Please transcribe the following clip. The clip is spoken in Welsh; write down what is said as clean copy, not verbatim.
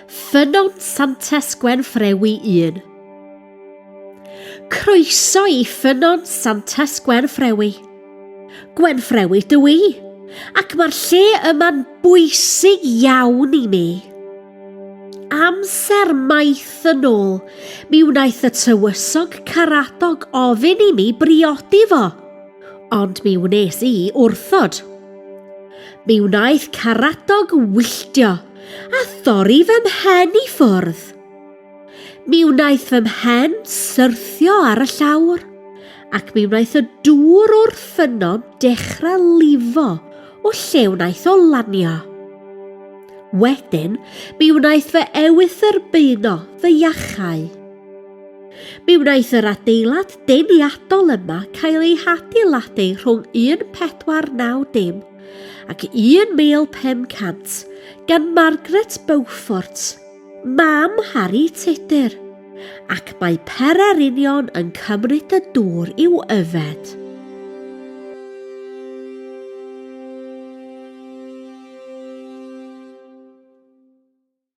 Ffynnon Santes Gwenffrewi 1. Croeso i Ffynnon Santes Gwenffrewi. Gwenffrewi dw i, ac mae'r lle yma'n bwysig iawn i mi. Amser maith yn ôl, mi wnaeth y tywysog Caradog ofyn i mi briodi fo, ond mi wnes i wrthod. Mi wnaeth Caradog wylltio a thorri fy mhen i ffwrdd. Mi wnaeth fy mhen syrthio ar y llawr, ac mi wnaeth y dŵr o'r ffynnon dechrau lifo o lle wnaeth o lanio. Wedyn, mi wnaeth fy ewythr Beuno fy iachau. Mi wnaeth yr adeilad deniadol yma cael ei hadeiladu rhwng 1490 ac 1500 gan Margaret Beaufort, Mam Harri Tudur, ac mae pererinion yn cymryd y dŵr i'w yfed.